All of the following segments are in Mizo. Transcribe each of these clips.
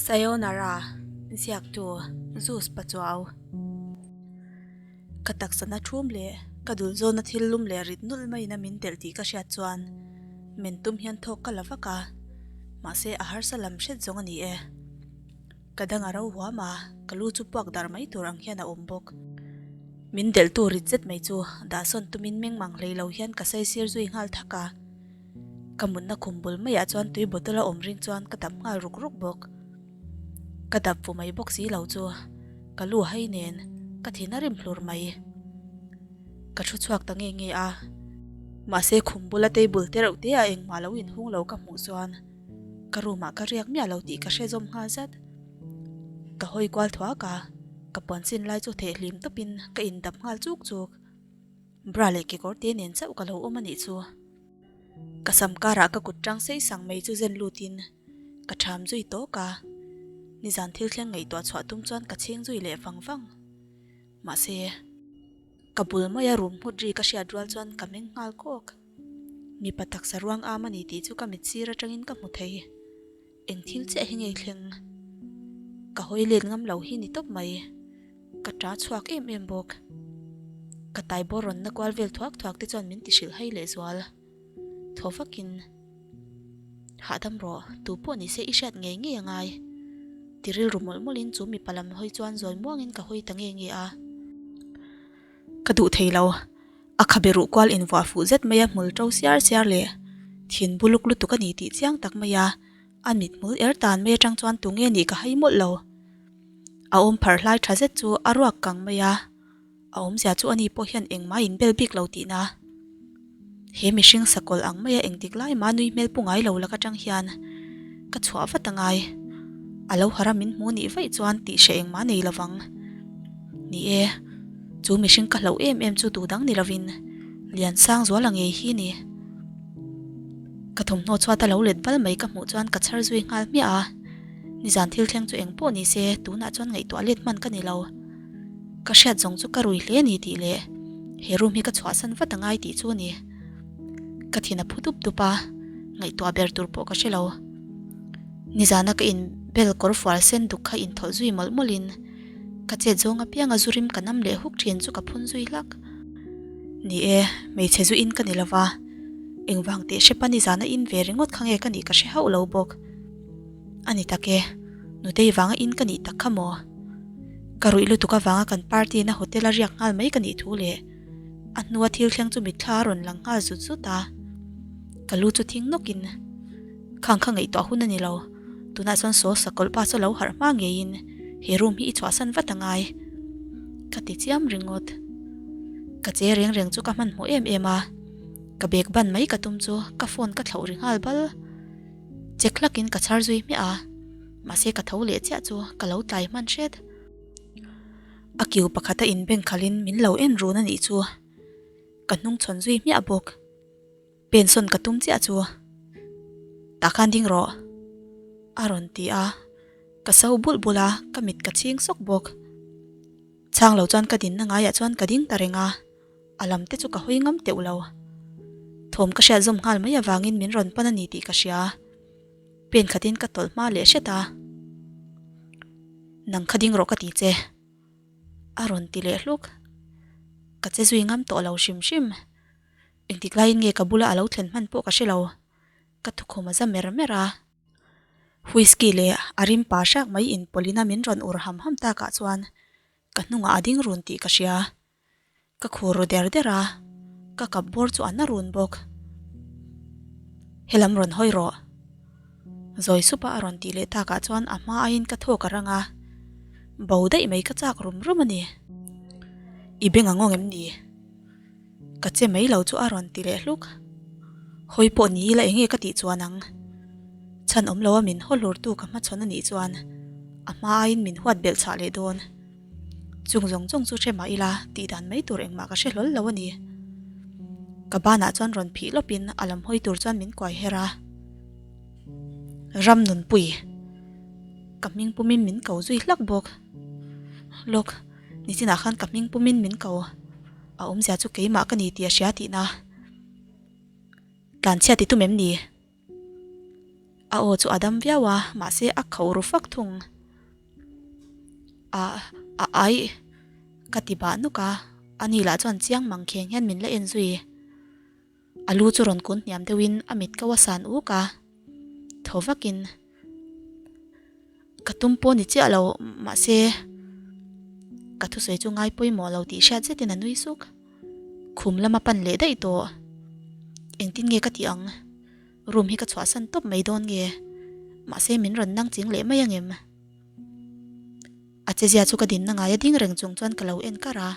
Sayonara, ziaktu Zeus Pachuau. Ka taksana thum leh ka dul zawna thil lum leh rit nulh maiin a min telh tih ka hriat chuan men tum hian thawk ka la vak a, mahse a harsa lam hret zawng a ni e. Ka dang a ro huam a, ka lu chu puak dar mai tur ang hian a awm bawk. Min delhtu rit zet mai chu dahsawn tumin meng mang hlei lo hian ka saisir zui nghal thak a. Ka mutna khum bul maiah chuan tui bottle a awm ring chuan ka dap nghal ruk ruk bawk. Ka dap fu mai bawk si lo chu ka lu hai nen ka thin a rim hlur mai. Ka thu chhuak ta nge nge a, mahse khum bula table te reuh te a engmah lo inhung lo ka hmuh chuan ka room ah ka riak miah lo tih ka hre zawm nghal zat. Ka hawi kual thuak a, ka puan chin lai chu thehhlim tawpin ka indap nghal chuk chuk. Bra leh kekawr te nen chauh ka lo awm a nih chu. Ka sam karah ka kut tang sei sang mai chu zen lutin ka tham zui tawk a, nizan thil thleng ngaihtuah chhuah tum chuan ka chhing zui leh vang vang. Mahse, ka bul maia rum nghut ri ka hriat rual chuan ka meng nghal kawk. Mipa taksa ruang am a ni tih chu ka mit sir atangin ka hmu thei. Eng thil chiah hi ngei thleng? Ka hawi let ngam lo hi ni tawp mai. Ka ta chhuak em em bawk. Ka tai bawr rawn na kual vel thuak thuak te chuan min ti hrilh hai leh zual. Thaw vakin, Hahdam rawh, tu pawh ni se i hriat ngei ngei a ngai. Ti rilru mawlh mawlhin chu mipa lam hawi chuan zawi muangin ka hawi ta nge nge a. Ka duh thei lo. A khabe ruh kual invuah fuh zet mai a hmul to siar siar leh thin buluk lutuk a ni tih chiang tak mai a, a mit hmul er tan mai atang chuan tunge nih ka hai mawlh lo. A awm pharh hlai tha zet chu a ruak kang mai a, a awmzia chu ani pawh hian engmah in bel bik lo tihna. He mihring sakawlh ang maia engtik lai mah nui hmel pu ngai lo lak atang hian ka chhuah vat a ngai. A lo harh a min hmu nih vaih chuan tih hreh engmah nei lovang. Ni e, chu mihring ka hlauh em em chu duh dang ni lovin Liansangzuala ngei hi ni. Ka thawmhnaw chhuat a lo let bal mai ka hmuh chuan ka chhar zui nghal hmiah a, nizan thil thleng chu eng pawh ni se tunah chuan ngaihtuah let hman ka ni lo. Ka hriat zawng chu ka rui hle a ni tih leh he room hi ka chhuahsan vat a ngai tih chu a ni. Ka thin a phu dup dup a, ngaihtuah ber tur pawh ka hre lo. Nizana ka in bel kawr fual sen duk kha inthawlh zui mawlh mawlhin ka chet zawng apianga zu rim ka nam leh huk thin chu ka phun zui hlak. Ni e, hmeichhe zu in ka ni lova, engvang teh hrepa nizana in ve ringawt kha nge ka nih ka hre hauh lo bawk. A ni tak e, Nutei vanga in ka nih tak kha maw? Ka ruih lutuk avanga kan party na hotel a riak nghal mai ka nih thu leh a hnua thil thleng chu mitthla a rawn lang nghal zut zut a. Ka lu chu thing nawkin khang kha ngaihtuah hun a ni lo, tunah chuan saw sakawlh pa chu a lo harh hma ngeiin he room hi i chhuahsan vat a ngai ka ti chiam ringawt. Ka che reng reng chu ka hmanhmawh em em a, ka bag ban mai ka tum chu ka phone ka thlauh ri nghal bal. Chek hlakin ka chhar zui hmiah a, mahse ka tho leh chiah chu ka lo tlai hman hret. A kiu pakhat a inbeng khalhin min lo en run a nih chu ka hnung chhawn zui hmiah bawk. Pensawn ka tum chiah chu tah khan ding rawh a rawn ti a, ka so bulh bulh a, ka mit ka chhing sawk bawk. Chhang lo chuan ka dinna ngaiah chuan ka ding ta reng a. A lam te chu ka hawi ngam teuh lo. Thawm ka hriat zawm nghal mai avangin min rawn pan a ni tih ka hria. Pen khatin ka tawlh hma leh hret a. Nang kha ding rawh ka ti che. A rawn ti leh hluk. Ka che zui ngam tawh lo hrim hrim. Engtik laiin nge ka bula a lo thlen hman pawh ka hre lo. Ka thukhawm a za mer mer a. Whisky leh a rim pa hrak mai inpawlhin a min rawn ur ham ham takah chuan ka hnungah a ding run tih ka hria. Ka khur ru der der a, ka kap bawr chu a na run bawk. Helam rawn hawi rawh. Zawi supa a rawn tih leh takah chuan a hma aiin ka thawk a rang a, bo daih mai ka chak rum rum a ni. I beng a ngawng em ni? Ka che mai lo chu a rawn ti leh hluk. Hawi pawh ni ila enge ka tih chuan ang? Chhan awm lo a min haw hlurtu ka hmachhawn a nih chuan a hma aiin min huat belh chhah leh dawn. Chung zawng zawng chu hre mah ila tih dan mai tur engmah ka hre hlawl lo a ni. Ka banah chuan rawn phih lawpin a lam hawi tur chuan min kuai her a. Ram nunpui. Ka hming pumin min ko zui hlak bawk. Lawk, nichinah khan ka hming pumin min ko. A awmzia chu keimah ka ni tih a hria tihna. Tlanchhiat i tum em ni? A aw chu a dam viau a, mahse a kho ru fak thung. A, a aih, ka ti bah nuk a, ani lah chuan chiang mang kheng hian min la en zui. A lu chu rawn kun hniam deuhin a mit ko a san uk a, thaw vakin, Ka tum pawh ni chiah lo, mahse ka thusawi chu ngai pawimawh lo tih hriat zetin a nui suk. Khum lama pan leh daih tawh. Engtin nge ka tih ang? Room hi ka chhuahsan tawp mai dawn nge? Mahse min rawn nang ching leh mai angem? A chezia chu ka dinna ngaia ding reng chung chuan ka lo en kar a.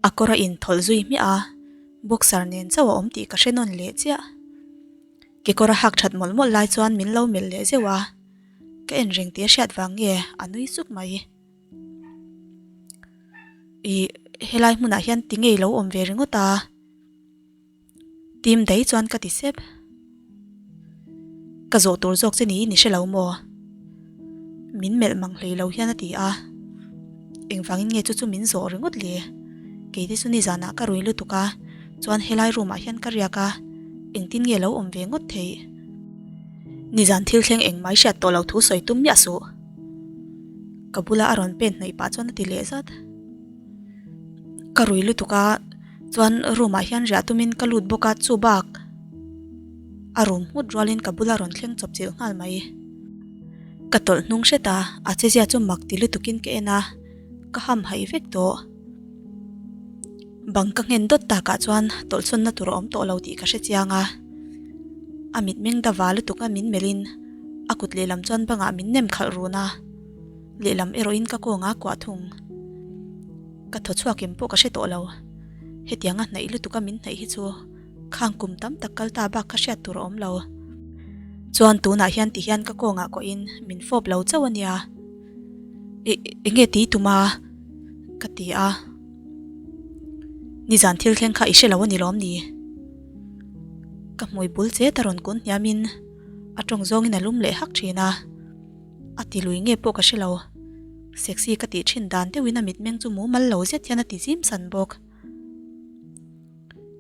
A kawr a inthawlh zui hmiah a, boxer nen chauh a awm tih ka hre nawn leh chiah. Kekawr a hak that mawlh mawlh lai chuan min lo melh leh zeuh a, ka en reng tih a hriat vang nge a nui suk mai. Ih, helai hmunah hian ti ngei lo awm ve ringawt a? Tim dai chuan ka ti sep. Ka zawh tur zawk che niin i hre lo maw? Min melh mang hlei lo hian a ti a. Engvangin nge chu chu min zawh ringawt le? Keite chu nizanah ka rui lutuk a, chuan helai room ah hian ka riak a, engtin nge lo awm ve ngawt theih? Nizan thil thleng engmah i hriat tawh lo thu sawi tum miah suh. Ka bula a rawn pen hnaih pah chuan a ti leh zat. Ka rui lutuk a, chuan room ah hian riah tumin ka lut bawk a, chu bak a room nghut rualin ka bula rawn thleng chawp chilh nghal mai. Ka tawlh hnung hret a, a chezia chu mak ti lutukin ka en a, ka ham haih vek tawh. Bang ka nghen dawt takah chuan tawlhsawnna tur a awm tawh lo tih ka hre chiang a, a mitmeng dava lutuk a min melhin a kut lehlam chuan bangah min nem khalh run a, lehlam erawhin ka kawnga kuah thung. Ka thaw chhuak em pawh ka hre tawh lo. Hetianga hnaih lutuk a min hnaih hi chu khang kum tam tak kal ta bak kha hriat tur a awm lo. Chuan tunah hian ti hian ka kawngah kawhin min fawp lo chauh a nia. I enge ti tum a? Ka ti a. Nizan thil thleng kha i hre lo a ni lawm ni? Ka hmui bul che ta rawn kun hniamin a tawng zawngin a lum leh hak thin a. A ti lui nge pawh ka hre lo. Sexy ka tih thin dan deuhin a mitmeng chu mumal lo zet hian a ti zim san bawk.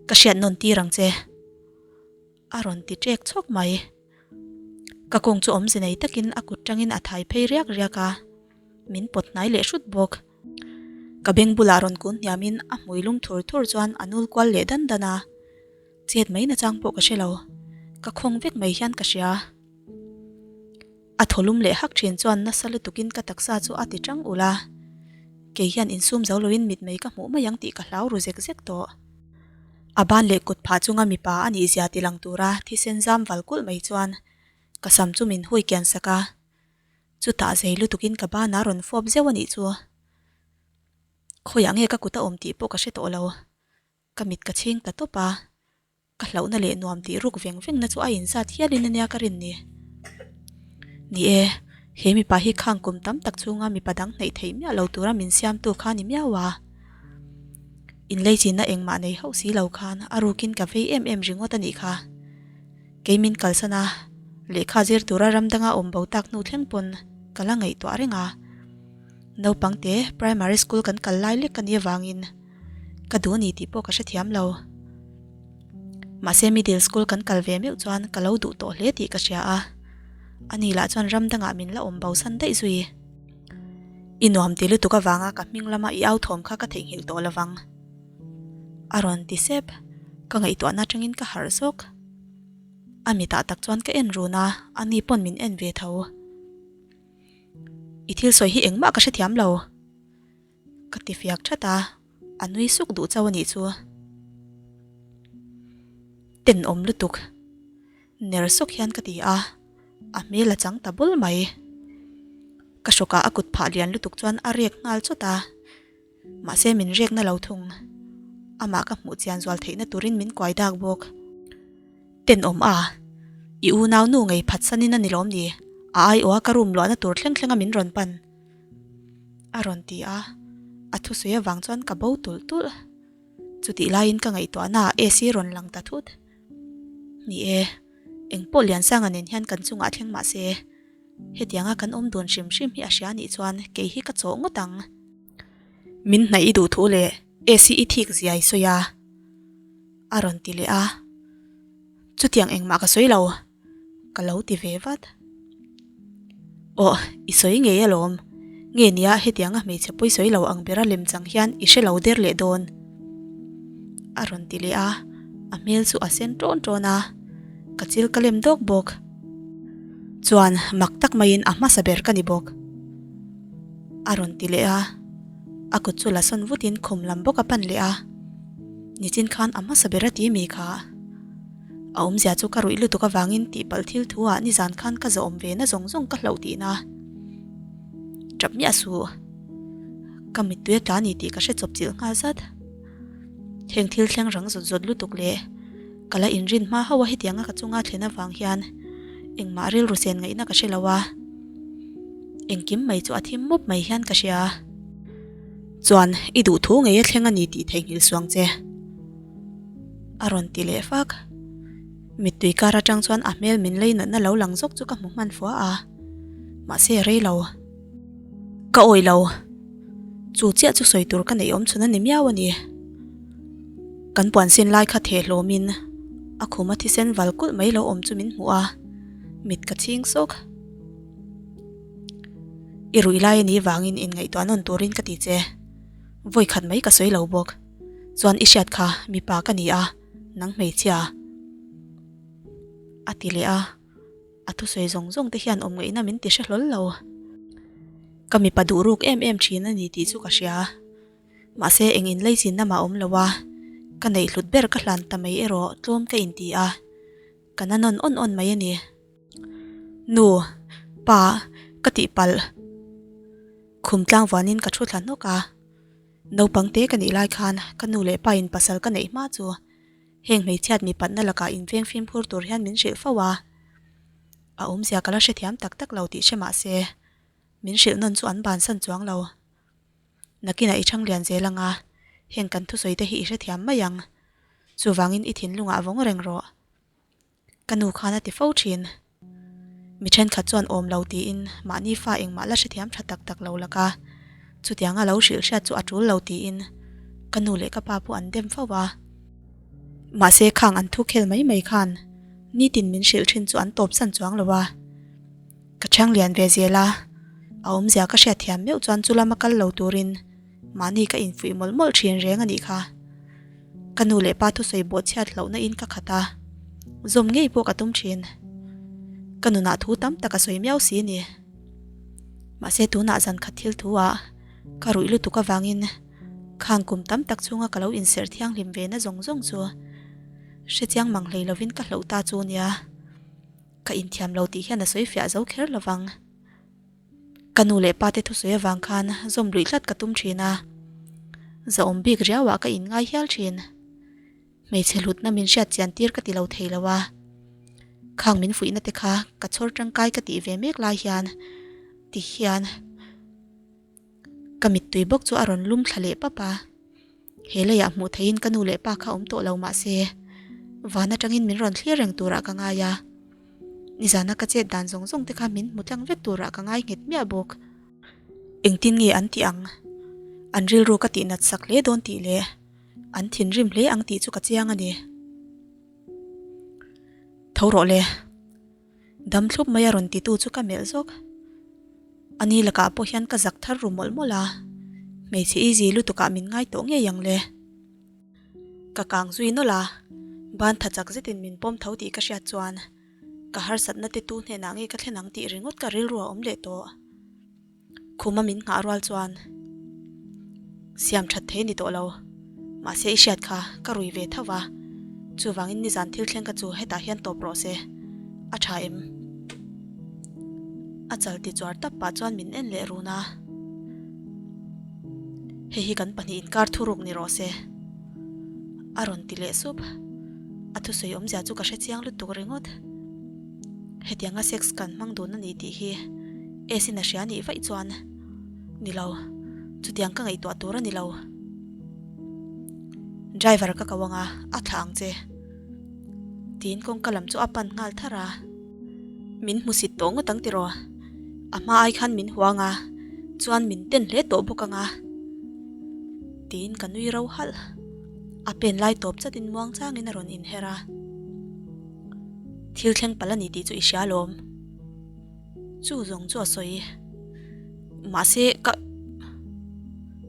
Ka hriat nawn tir ang che. A rawn ti ṭek chhawk mai. Ka kawng chu awmze nei takin a kut tangin a thai phei riak riak a, min pawt hnai leh hrut bawk. Ka beng bulah rawn kun hniamin a hmui lum thur thur chuan a nul kual leh dan dan a. Chet mai nachang pawh ka hre lo. Ka khawng vek mai hian ka hria. A thaw lum leh hak thin chuan nasa lutukin ka taksa chu a ti tang ulh a, kei hian insum zo loin mitmei ka hmuh mai ang tih ka hlau ru zek zek tawh. A ban leh kut phah chunga mipa a nih zia ti lang tura thisen zam val kulh mai chuan ka sam chu min hui kian sak a, chutah zei lutukin ka banah rawn fawp zeuh a nih chu. Khawiah nge ka kut a awm tih pawh ka hre tawh lo, ka mit ka chhing ta tawp a. Ka hlauhna leh nuam tih ruk veng vengna chu a inzat hialin ania ka rin ni. Ni e, he mipa hi khang kum tam tak chhunga mipa dang hnaih theih miah lo tura min siamtu kha ni miau a. Inleichinna engmah nei hauh si lo khan a rukin ka vei em em ringawt a nih kha. Kei min kalsan a, lehkha zir tura ram danga awm bo tak hnu thleng pawn ka la ngaihtuah reng a. Naupang te primary school kan kal lai lek ka nih avangin, Ka duh a ni tih pawh ka hrethiam lo. Mahse middle school kan kal ve meuh chuan ka lo duh tawh hle tih ka hria a. Ani lah chuan ram dangah min la awm bo san daih zui. I nuam ti lutuk avanga ka hming lama i au thawm kha ka theihnghilh tawh lovang. A rawn ti sep. Ka ngaihtuahna atangin ka harh zawk. A mitah tak chuan ka en run a, ani pawn min en ve tho. I thil sawi hi engmah ka hrethiam lo. Ka ti fiak that a, a nui suk duh chauh a nih chu. Tenawm lutuk. Ner sawk hian ka ti a, a hmel a chang ta bul mai. Ka hrawkah a kut phah lian lutuk chuan a rek nghal chawt a, mahse min rekna lo thung. Amah ka hmuh chian zual theihna turin min kuai dak bawk. Tenawm a, i unau nu ngei phatsanin a ni lawm ni? A aiawha ka room luahna tur thleng thlenga min rawn pan. A rawn ti a, a thusawi avang chuan ka bo tulh tulh. Chutih laiin ka ngaihtuahna ah AC rawn lang ta thut. Ni e, engpawh Liansanga nen hian kan chungah thleng mah se, hetianga kan awm dun hrim hrim hi a hria nih chuan kei hi ka chawh ngawt ang. Min hnaih i duh thu leh AC i thik zia i sawi a, a rawn ti leh a. Chutiang engmah ka sawi lo. Ka lo ti ve vat. Aw, i sawi ngei alawm. Nge nia hetianga hmeichhe pawi sawi lo ang bera lem chang hian i hre lo der leh dawn. A rawn ti leh a, a hmel chu a sen ṭawn ṭawn a, ka chil ka lem dawk bawk. Chuan mak tak maiin a hmasa ber ka ni bawk. A rawn ti leh a, a kut chu la sawn vutin khum lam bawk a pan leh a, nichin khan a hmasa ber a ti mi kha. A awmzia chu ka ruih lutuk avangin tihpalh thil thu ah nizan khan ka zawm ve na zawng zawng ka hlauh tihna. Tap miah suh. Ka mittui a tla ni tih ka hre chawp chilh nghal zat. Heng thil thleng rang zawt zawt lutuk leh ka la inrin hma hauh a hetianga ka chunga thlen avang hian engmah rilru sen ngaihna ka hre lo a. Engkim mai chu a thim mup mai hian ka hria. Chuan i duhthu ngei a thleng a ni tih theihnghilh suang che. A rawn ti leh fak. Mittui kar atang chuan a hmel min lei natna lo lang zawk chu ka hmu hman fua a, mahse rei lo. Ka awih lo. Chu chiah chu sawi tur ka neih awm chhun a ni miau a ni. Kan puan sin lai kha theh hlawmin a khuma thisen val kulh mai lo awm chu min hmuh a, mit ka chhing sawk. I ruih lai a nih vangin inngaihtuah nawn turin ka ti che. Vawi khat mai ka sawi lo bawk. Chuan i hriat kha mipa ka ni a, nang hmeichhia. A ti leh a, a thusawi zawng zawng te hian awm ngaihna min ti hre hlawl lo. Ka mipa duh ruk em em thin a ni tih chu ka hria. Mahse eng inleichinna mah awm lo a, ka neih hlut ber ka hlan ta mai erawh tlawm ka inti a, ka na nawn awn awn mai a ni. Nu, pa, ka tihpalh. Khum tlang vuanin ka thu thla hnawk a. Naupang te ka nih lai khan ka nu leh pa in pasal ka neih hma chu heng hmeichhiat mipatna lakah inveng fimkhur tur hian min hrilh fo a. A awmzia ka la hrethiam tak tak lo tih hre mah se min hrilh nawn chu an bansan chuang lo. Nakinah i chhang lian zel anga heng kan thusawi te hi i hrethiam mai ang. Chuvangin i thinlungah vawng reng rawh. Ka nu khan a ti fo thin. Mi thenkhat chuan awm lo tiin mahni fa engmah la hrethiam tha tak tak lo laka chutianga lo hrilh hriat chu a tul lo tiin ka nu leh ka pa pawh an dem fo a. Mahse khang an thu khel mai mai khan nitin min hrilh thin chu an tawpsan chuang lo a. Ka thiang lian ve zel a, a awmzia ka hriatthiam meuh chuan chu lama kal lo turin Mahni ka infuih mawlh mawlh thin reng a nih kha. Ka nu leh pa thusawi bawh chhiat hlauhna in ka khat a, zawm ngei pawh ka tum thin. Ka nunah thu tam tak a sawi miau si ni. Mahse tunah zan khat thil thu ah ka ruih lutuk avangin khang kum tam tak chhunga ka lo inserh thianghlim ve na zawng zawng chu hrechiang mang hlei lovin ka hlauh ta chu nia. Ka inthiam lo tih hian a sawi fiah zo kher lovang. Ka nu leh pa te thusawi avang khan zawm luih tlat ka tum thin a, zahawm bik riauah ka inngai hial thin. Hmeichhe hlutna min hriat chian tir ka ti lo thei lo a, khang min fuihna te kha ka chhawr tangkai ka tih ve mek lai hian ti hian ka mittui bawk chu a rawn lum thla leh pap a. He leiah hmuh theihin ka nu leh pa kha awm tawh lo mah se, van atangin min rawn thlir reng turah ka ngai a. Nizana ka chet dan zawng zawng te kha min hmu tlang vek turah ka ngai nghet miah bawk. Engtin nge an tih ang? An rilru ka tihnat sak hle dawn tih leh an thinrim hle ang tih chu ka chiang a ni. Tho rawh le. Dam thlup mai a rawn titu chu ka melh zawk. Ani lakah pawh hian ka zak thar ru mawlh mawlh a, hmeichhe easy lutukah min ngai tawh ngei ang le. Ka kang zui nawlh a, ban tha chak zetin min pawm tho tih ka hriat chuan ka harsatna te tu hnenah nge ka thlen ang tih ringawt ka rilru a awm leh tawh. Khuma min nghah rual chuan siam that thei a ni tawh lo. Mahse i hriat kha ka rui ve tho va, chuvangin nizan thil thleng kha chu hetah hian tawp rawh se, a tha em? A chal ti chuar tap pah chuan min en leh run a, Hei hi kan pahnih inkar thuruk ni rawh se, a rawn ti leh sup. A thusawi awmzia chu ka hre chiang lutuk ringawt. Hetianga sex kan hmang dun a ni tih hi Esin a hria nih vaih chuan ni lo, chutiang ka ngaihtuah tur a ni lo. Driver ka ko anga a thlah ang che tiin kawngka lam chu a pan nghal thar a. Min hmusit tawh ngawt ang tiraw? A hma ai khan min huang a, chuan min ten hle tawh bawk anga tiin ka nui ro halh. A pen lai tawp chatin muang changin a rawn inher a. Thil thleng palh a ni tih chu i hria alawm. Chu zawng chu a sawi. Mahse ka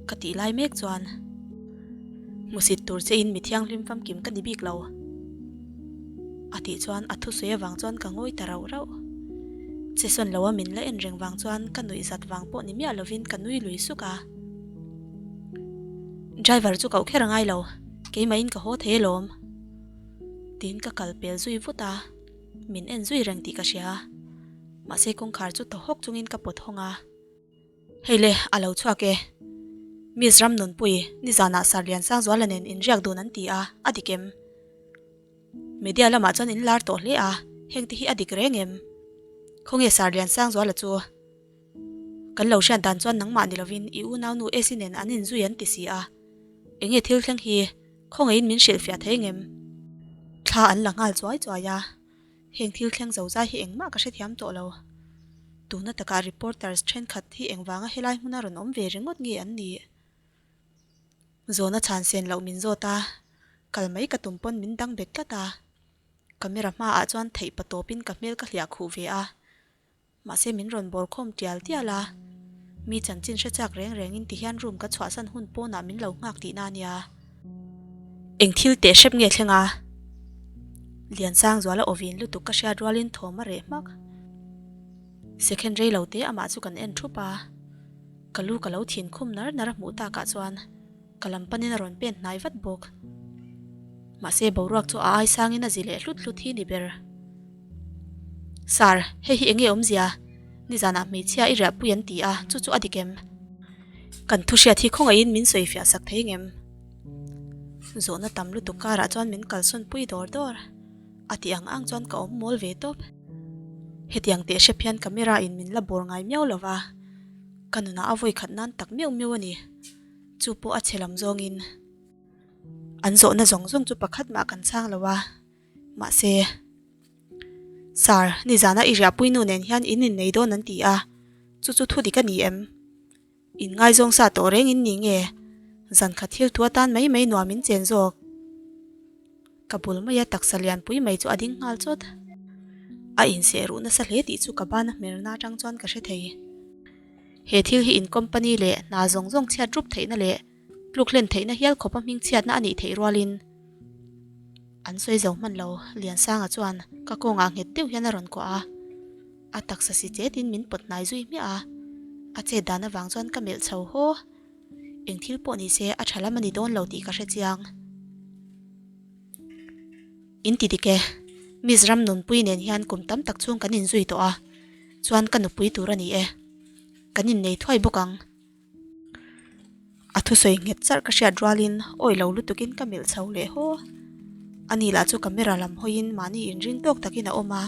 ka tih lai mek chuan hmusit tur che in mi thianghlim famkim ka ni bik lo. A tih chuan a thusawi avang chuan ka ngawi ta rauh rauh. Che sawn lo a min la en reng vang chuan ka nuih zat vang pawh ni miah lovin ka nui lui suk a. Driver chu koh kher a ngai lo, keimahin ka haw thei alawm. Tiin ka kal pel zui vut a, min en zui reng tih ka hria. Mahse kawngkhar chu thaw hawk chungin ka pawt hawng a. Hei le, a lo chhuak e. Miss Ramnunpui, nizanah Sarlian Sangzuala nen inriak dun an ti a, a dik em? Media lamah chuan in lar tawh hle a, hengte hi a dik reng em? Khawnge Sarlian Sangzuala chu? Kan lo hriat dan chuan nangmah ni lovin i unaunu Esi nen an inzui an ti si a, enge thil thleng hi khawngaihin min hrilhfiah thei ngem? Thla an la nghal chuai chuai a, heng thil thleng zo zai hi engmah ka hrethiam tawh lo. Tuna takah reporters thenkhat hi engvanga helai hmuna rawn awm ve ringawt nge an nih? Zawhna chhan sen loh min zawt a, kal mai ka tum pawn min dang bet tlat a. Camera hmaah chuan theih patawpin ka hmel ka hliah khuh ve a. Mahse min rawn bawr khawm tial tial a, mi chanchin hre chak reng rengin tihian room ka chhuahsan hun pawnah min lo nghak tihna a nia. Eng thil teh hrep nge thleng a? Liansangzuala awvin lutuk ka hriat rualin thawm a reh hmak. Second rei lo te amah chu kan en thup a, ka lu ka lo thin khum nar nar a hmuh takah chuan Ka lam panin a rawn pen hnai vat bawk. Mahse boruak chu a ai sangin a zi leh hlut hlut hi ni ber. Sir, hei hi enge awmzia? Nizanah hmeichhia i riahpui an ti a, chu chu a dik em? Kan thu hriat hi khawngaihin min sawi fiah sak thei ngem? Zawhna tam lutuk karah chuan min kalsawn pui dawr dawr. A tih ang ang chuan ka awm mawl ve tawp. Hetiang teh hrep hian camera in min la bawr ngai miau lova, ka nunah a vawi khat nan tak miau miau a ni. Chu pawh a chhe lam zawngin an zawhna zawng zawng chu pakhat mah kan chhang lo a, mahse, Sir, nizana i riahpui nu nen hian in innei dawn an ti a, chu chu thu dik a ni em? In ngaizawng sa tawh reng in ni nge? Zan khat thil thu atan mai mai nuam in chen zawk. Ka bul maia taksa lianpui mai chu a ding nghal chawt. A inseh ruh nasa hle tih chu ka bana hmerna atang chuan ka hre thei. He thil hi in company leh hna zawng zawng chhiat rup theihna leh tluk hlen theihna hial khawpa hming chhiatna a nih theih rualin an sawi zo hman lo. Liansanga chuan ka kawngah nghet deuh hian a rawn kuah a, a taksa si chetin min pawt hnai zui hmiah a, a chet dan avang chuan ka melh chho haw. Eng thil pawh ni se a tha lam a ni dawn lo tih ka hre chiang. In ti dik e, Miss Ramnunpui nen hian kum tam tak chhung kan inzui tawh a, chuan ka nupui tur a ni e. Kan innei thuai bawk ang. A thusawi nghet charh ka hriat rualin awi lo lutukin ka melh chho leh haw. Ani lah chu camera lam hawiin mahni inring tawk takin a awm a,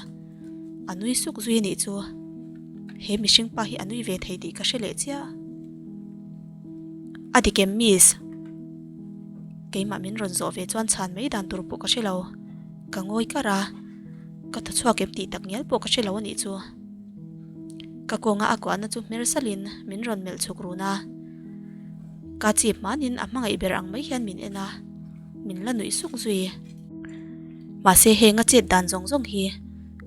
a nui suk zui a nih chu. He mihring pa hi a nui ve thei tih ka hre leh chiah. A dik em miss? Keimah min rawn zawh ve chuan chhan mai dan tur pawh ka hre lo. Ka ngawi kar a, ka thaw chhuak em tih tak ngial pawh ka hre lo a nih chu. Ka kawnga a kuahna chu hmer salin min rawn melh chhuk run a. Ka chip hmanin a hmangaih ber ang mai hian min en a, min la nuih suk zui. Mahse heng a chet dan zawng zawng hi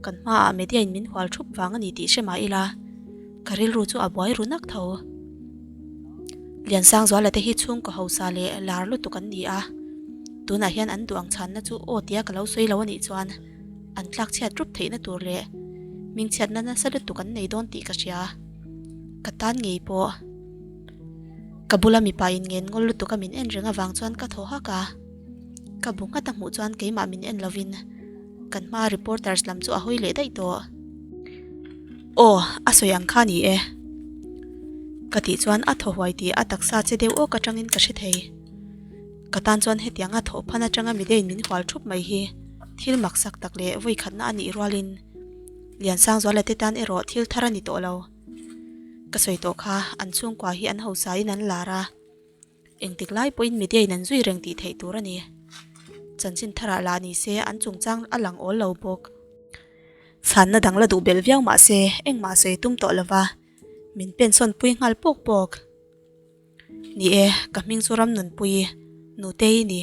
kan hmaah media in min hual thup vang a ni tih hre mah ila, ka rilru chu a buai ru nak tho. Liansangzuala te hi chhungkaw hausa leh lar lutuk an ni a, tunah hian an duh ang chhanna chu aw tia ka lo sawi lo a nih chuan an tlak chhiat rup theihna tur leh hmingchhiatna nasa lutuk an nei dawn tih ka hria. Ka tan ngei pawh. Ka bula mipa in ngen ngawl lutuk a min en reng avang chuan ka thaw hak a, ka bu nghat a hmuh chuan keimah min en lovin kan hmaa reporters lam chu a hawi leh daih tawh. Aw, a sawi ang kha ni e. Ka tih chuan a thaw huai tih a taksa che deuh awk atangin ka hre thei. Ka tan chuan hetianga thawh phan atanga mideiin min hual thup mai hi thil maksak tak leh vawikhatna a nih rualin Liansangzuala te tan erawh thil thar a ni tawh lo. Ka sawi tawh kha, an chhungkua hi an hausain an lar a, engtik lai pawhin media in an zui reng tih theih tur a ni. Chanchin tharah lah ni se an chungchang a lang awl lo bawk. Chhanna dang la duh belh viau mah se engmah sawi tum tawh lova min pensawn pui nghal pawk pawk. Ni e, ka hming chu Ramnunpuii, Nutei ni.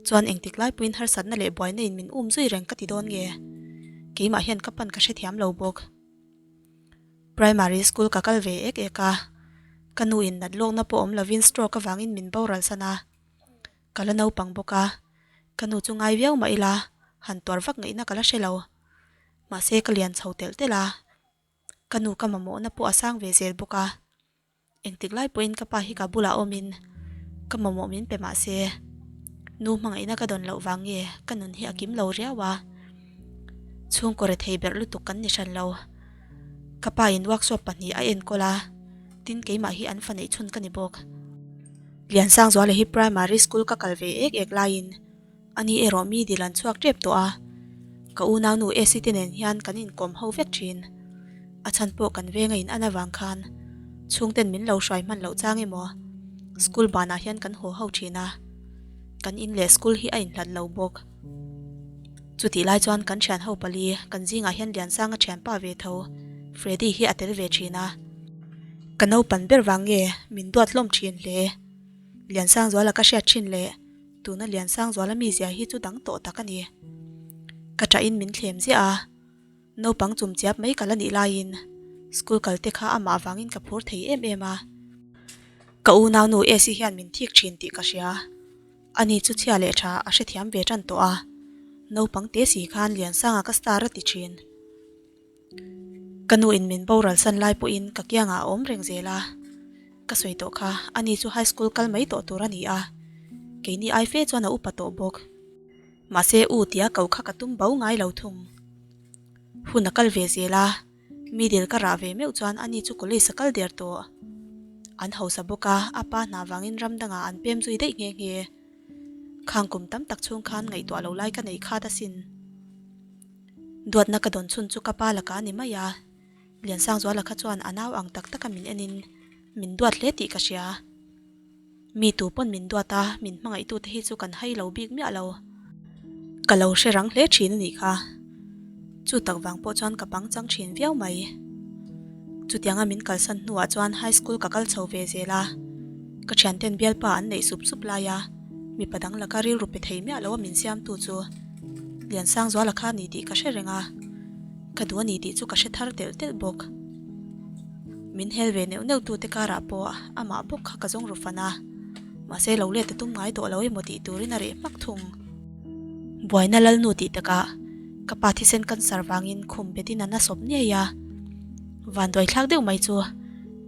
Chuan engtik lai pawhin harsatna leh buaina in min um zui reng ka ti dawn nge? Keimah hian ka pan ka hrethiam lo bawk. Primary school ka kal ve ek ek a, ka nu in nat lawkna pawh awm lovin stroke avangin min boral san a. Ka la naupang bawk a, ka nu chu ngai viau mah ila han tuar vak ngaihna ka la hre lo. Mahse ka lian chho telh telh a, ka nu ka mamawhna pawh a sang ve zel bawk a. Engtik lai pawhin ka pa hi ka bulah awmin ka mamawh min pe mah se, nu hmangaihna ka dawn loh vang nge ka nun hi a kim lo riau a. Chhungkaw rethei berh lutuk kan ni hran lo. Ka pa in workshop pahnih a enkawl a, tin keimah hi an fa neih chhun ka ni bawk. Liansangzuala hi primary school ka kal ve ek ek laiin Ani erawh mi dil an chhuak tep tawh a, ka unaunu Esi te nen hian kan inkawm ho vek thin. A chhan pawh kan veng a in an avang khan chhungten min lo hruai hman loh chang emaw school banah hian kan haw ho thin a, kan in leh school hi a inhlat lo bawk. Chutih lai chuan kan thian ho pali kan zingah hian Liansanga thianpa ve tho Freddy hi a tel ve thin a, ka naupan ber vang nge min duat hlawm thin hle. Liansangzuala ka hriat thin leh. Tuna Liansangzuala mizia hi chu dang tawh tak a ni. Ka ṭahin min thlem ziah a, naupang chum chiap mai ka la nih laiin school kal te kha amah avangin ka phur thei em em a. Ka unaunu Esi hian min thik ṭhin tih ka hria. Ani chu chhia leh ṭha a hrethiam ve ṭan tawh a, naupang te si khan Liansanga ka star a ti ṭhin. Ka nu in min boral san lai pawhin ka kiangah a awm reng zel a, ka sawi tawh kha ani chu high school kal mai tawh tur a ni a, keini ai fe chuan a upa tawh bawk. Mahse u tia ko kha ka tum bo ngai lo thung. Hun a kal ve zel a, middle ka rah ve meuh chuan ani chu college a kal der tawh. An hausa bawk a, a pa hna vangin ram dangah an pem zui daih nghe nghe. Khang kum tam tak chhung khan ngaihtuah lo lai ka nei khat asin. Duatna ka dawn chhun chu ka pa lakah a ni mai a, Liansangzuala kha chuan a nau ang tak taka min enin min duat hle tih ka hria. Mi tu pawn min duat a, min hmangaihtute hi chu kan hai lo bik miah lo. Ka lo hre rang hle thin a nih kha. Chu tak vang pawh chuan ka pangchang thin viau mai. Chutianga min kalsan hnuah chuan high school ka kal chho ve zel a, ka thianten bialpa an neih sup sup lai a, mipa dang laka rilru pe thei miah lo a min siamtu chu Liansangzuala kha a ni tih ka hre reng a, ka duh a ni tih chu ka hre thar telh telh bawk. Min hel ve neuh neuh tute karah pawh amah bawk kha ka zawng ru fan a, mahse lo let a tum ngai tawh lo emaw tih turin a reh hmak thung. Buaina lalnu tih takah ka pa thisen cancer vangin khum betin a na sawp ngei a, vanduai thlak deuh mai chu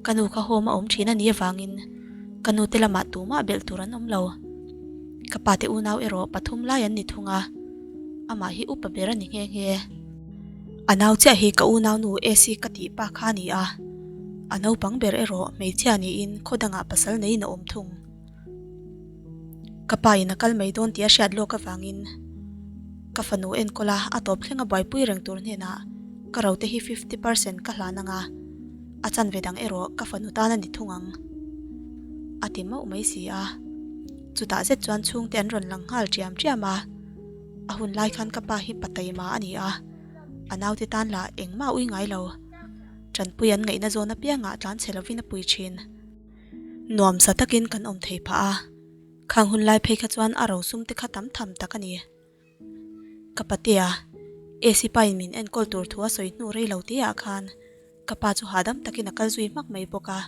ka nu kha home a awm thin a nih avangin ka nu te lamah tumah belh tur an awm lo. Ka pa te unau erawh pathum lai an ni thung a, amah hi upa ber a ni nghe nghe. A nau chiah hi ka unaunu Esi ka tih pa kha a ni a, a naupang ber erawh hmeichhia niin khaw dangah pasal neiin a awm thung. Ka pa in a kal mai dawn tih a hriat lawk avangin ka fanu enkawl a, a tawp thleng a buaipui reng tur hnenah ka rote hi 50% ka hlan ang a, a chanve dang erawh ka fanu tan a ni thung ang a ti mauh mai si a. Chutah zet chuan chhungte an rawn lang nghal ṭiam ṭiam a, a hun lai khan ka pa hi pa taima a ni a, a naute tan lah engmah ui ngai lo. Ṭanpui an ngaihna zawn apiangah tlanchhe lovin a pui ṭhin. Nuamsa takin kan awm thei phah a, khang hun lai phei kha chuan a rosum te kha tam tham tak a ni. Ka patea, AC pain min enkawl tur thu a sawi hnu rei lo te ah khan ka pa chu hahdam takin a kal zui hmak mai bawk a,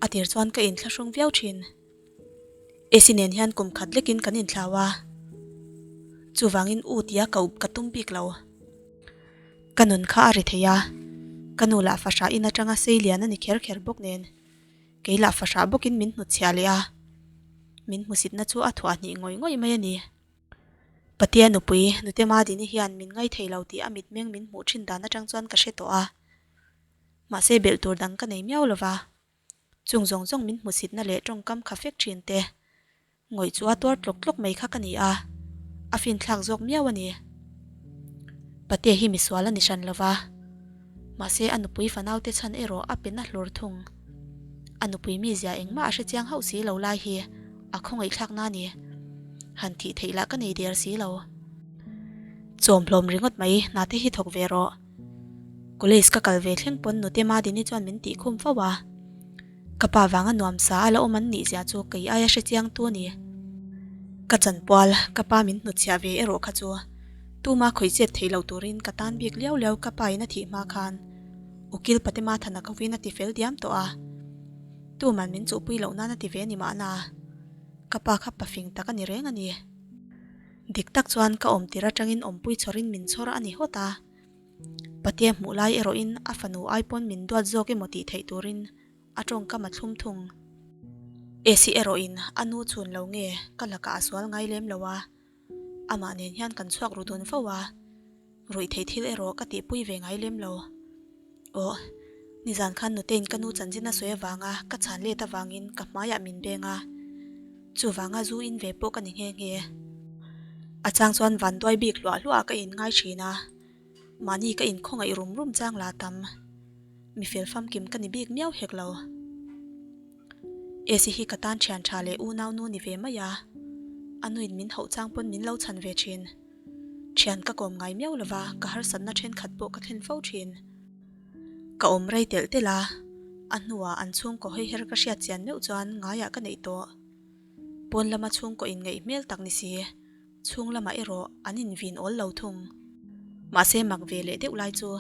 a tir chuan ka inthlahrung viau thin. AC nen hian kum khat lekin kan inthlau a, chuvangin u tia ka up ka tum bik lo. Ka nun kha a ri thei a, ka nu lah fahrah in atanga sei lian a ni kher kher bawk nen, kei lah fahrah bawkin min hnutchhiah leh a, min hmusitna chu a thuah hnih ngawih ngawih mai a ni. Patea nupui Nute Madini hian min ngaithei lo tih a mitmeng min hmuh thin dan atang chuan ka hre tawh a, mahse belh tur dang ka nei miau lova, chung zawng zawng min hmusitna leh tawngkam kha fek thin te. Ngawih chu a tuar tlawk tlawk mai kha ka ni a, a finthlak zawk miau a ni. Patea hi misual a ni hran lo va, mahse a nupui fanaute chhan erawh a pe na hlur thung. A nupui mizia engmah a hrechiang hauh si lo lai hi a khawngaihthlak na ni. Han thih theih lah ka nei der si lo. Chawm hlawm ringawt mai, hna te hi thawk ve rawh. College ka kal ve thleng pawn nute Madini chuan min tih khum fo a. Ka pa vanga nuamsa a la awm an nih zia chu kei aia hre chiang tu a ni. Ka chanpual, ka pa min hnutchhiah ve erawh kha chu. Tuma khawih chet theih loh turin ka tan bik liau liau ka pa in a thih hma khan Ukil Patema Thana kovin a ti fel diam tawh a. Tuman min chuhpui loh nan a ti ve ni mahna ka pa kha pafing tak a ni reng a ni. Dik tak chuan ka awm tir atangin awmpui chhawrin min chhawr a ni hawt a. Patea hmuh lai erawhin a fanu ai pawn min duat zawk emaw tih theih turin a tawngkam a thlum thung. Esi erawhin a nu chhun lo nge ka lakah a sual ngai lem lo a, amah nen hian kan chhuak ru dun fo a, ruih theih thil erawh ka tihpui ve ngai lem lo. Aw, nizan khan Nutein ka nu chanchin a sawi avanga ka chhan let avangin ka hmaiah min beng a, chuvanga zu in ve pawh ka ni nghe nghe. A chang chuan vanduai bik hluah hluah ka in ngai thin a, mahni ka inkhawngaih rum rum chang la tam. Mi fel famkim ka ni bik miau hek lo. Esi hi ka tan thian tha leh unau nu ni ve mai a, a nuin min hauh chang pawn min lo chhan ve thin. Thian ka kawm ngai miau lova ka harsatna thenkhat pawh ka thlen fo thin. Ka awm rei telh telh a, a hnuah an chhungkaw hawi her ka hriat chian meuh chuan ngaiah ka neih tawh. Pawn lama chhungkaw inngeih hmel tak ni si. Chhung lamah erawh an invin awl lo thung. Mahse mak ve leh deuh lai chu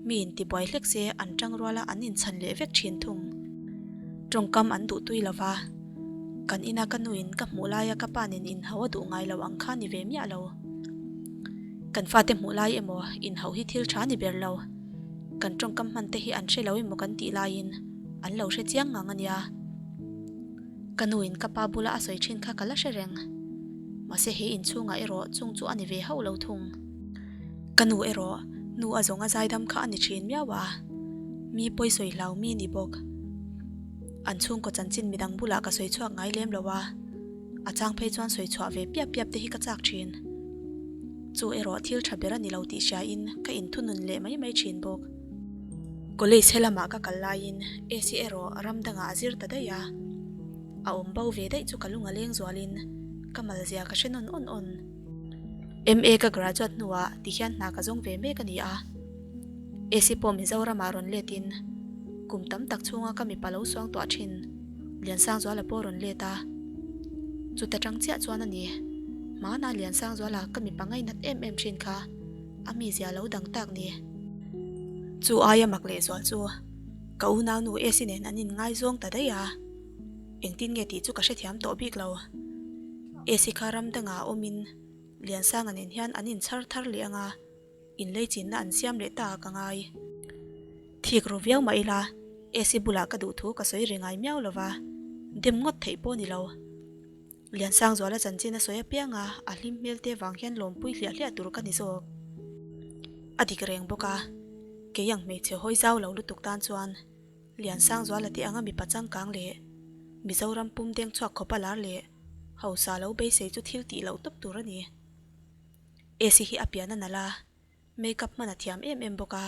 mi intibuai hlek se an tang ruala an inchhan leh vek thin thung. Tawngkam an duh tui lova, kan ina ka nuin ka hmuh laia ka pa nen inhau a duh ngai lo ang kha ni ve miah lo. Kan fate hmuh lai emaw inhauh hi thil tha ni ber lo. Kan tawngkam hman te hi an hre lo emaw kan tih laiin an lo hre chiang ngang a nia. Ka nuin ka pa bula a sawi thin kha ka la hre reng. Mahse he inchhungah erawh chung chu a ni ve hauh lo thung. Ka nu erawh nu a zawng a zaidam kha a ni thin miau a, mi pawi sawi hlau mi ni bawk. An chhungkaw chanchin midang bulah ka sawi chhuak ngai lem lo a, a chang phei chuan sawi chhuah ve piap piap te hi ka chak thin. Chu erawh thil tha ber a ni lo tih hriain ka inthunun leh mai mai thin bawk. College helamah ka kal laiin AC erawh ram dangah a zir ta daih a, a awm bo ve daih chu ka lung a leng zualin ka mal zia ka hre nawn awn awn. MA ka graduate hnuah tihian hna ka zawng ve mek a ni a, AC pawh Mizoramah rawn letin kum tam tak chhunga ka mipa lo suang tuah thin Liansangzuala pawh rawn let a, chuta tang chiah chuan a ni, hmana Liansangzuala ka mipa ngainat em em thin kha. A mizia lo dang tak ni. Chu aia mak leh zual chu ka unaunu Esi nen an inngaizawng ta daih a, engtin nge tih chu ka hrethiam tawh bik lo. Esi kha ram dangah a awmin Liansanga nen hian an inchhar thar leh anga inleichinna an siam leh ta a ka ngai. Thik ru viau mah ila Esi bulah ka duh thu ka sawi ri ngai miau lova, dem ngawt theih pawh ni lo. Liansangzuala chanchin a sawi apiang a, a hlim hmel te vang hian lawmpui hliah hliah tur ka ni zawk. A dik reng bawk a, kei ang hmeichhe hawi zau lo lutuk tan chuan Liansangzuala te anga mipa changkang leh Mizoram pum deng chhuak khawp a lar leh hausa lo beisei chu thil tih loh tawp tur a ni. Esi hi a pian a nalh a, make up hman a thiam em em bawk a,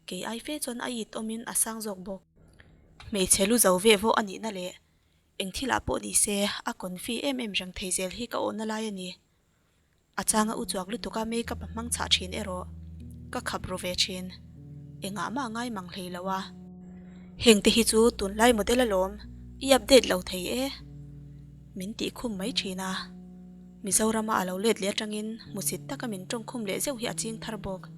kei ai fe chuan a it awmin a sang zawk bawk. Hmeichhe lu zo veh vawh a nihna leh Eng thilah pawh ni se, a confi em em reng thei zel hi ka awhna lai a ni. A changa u chuak lutuka make-up a hmang chhah thin erawh ka khap ru ve thin. Engah mah ngai mang hlei lo a. Heng te hi chu tunlai model alawm, i update lo thei e. Min tih khum mai thin a. Mizorama a lo let leh atangin hmusit taka min tawngkhum leh zeuh hi a ching thar bawk.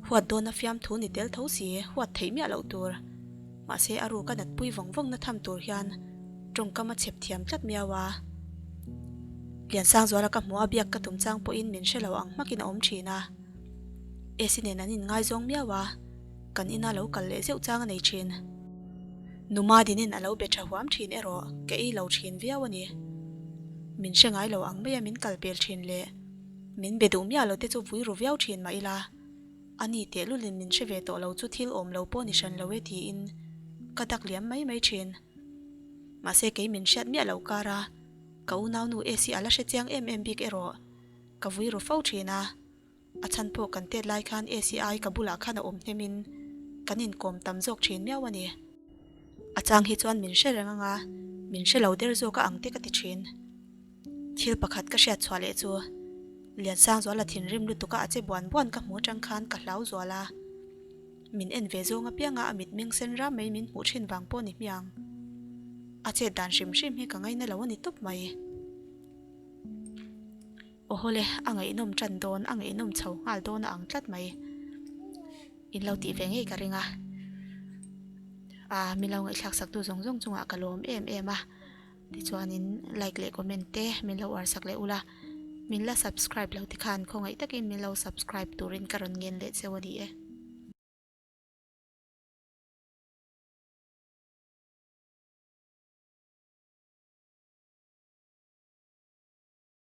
Huat dawna fiamthu ni tel tho si, huat theih miah loh tur. Mahse a ruka natpui vawng vawng na tham tur hian tawngkam a chhep thiam tlat miau a. Liansangzuala ka hmuh a biak ka tum chang pawhin min hre lo ang hmakin a awm thin a. Esi nen an inngaizawng miau a, kan ina lo kal leh zeuh chang a nei thin. Numa dinin a lo be tha huam thin erawh ka ei lo thin viau a ni. Min hre ngai lo ang maia min kal pel thin leh min be duh miah lo te chu vui ru viau thin mah ila. A ni tehlulin min hre ve tawh lo chu thil awm lo pawh ni hran lo e tiin ka dak liam mai mai thin. Mahse kei min hriat miah lo kar a, ka unaunu Esi a la hre chiang em em bik erawh ka vui ru fo thin a. A chhan pawh kan tet lai khan Esi ai ka bulah khan a awm hnemin kan inkawm tam zawk thin miau a ni. A chang hi chuan min hre reng anga min hre lo der zawk a ang te ka ti thin. Thil pakhat ka hriat chhuah leh chu Liansangzuala thinrim lutuka a che buan buan ka hmu atang khan ka hlau zual a. Min en ve zawng apianga a mitmeng sen ram mai min hmuh thin vang pawh ni hmiang. A chet dan hrim hrim hi ka ngaina lo a ni tawp mai. Awhawle, a ngaihnawm tan dawn, a ngaihnawm chho nghal dawn a ang tlat mai. In lo tih ve ngei ka ring a. Aa, min lo ngaihthlak sak tu zawng zawng chungah ka lawm em em a. Tichuanin like leh comment te min lo uar sak leh ula. Min la subscribe lo tikhan khawngaih takin min lo subscribe turin ka rawn ngen leh cheu a ni e.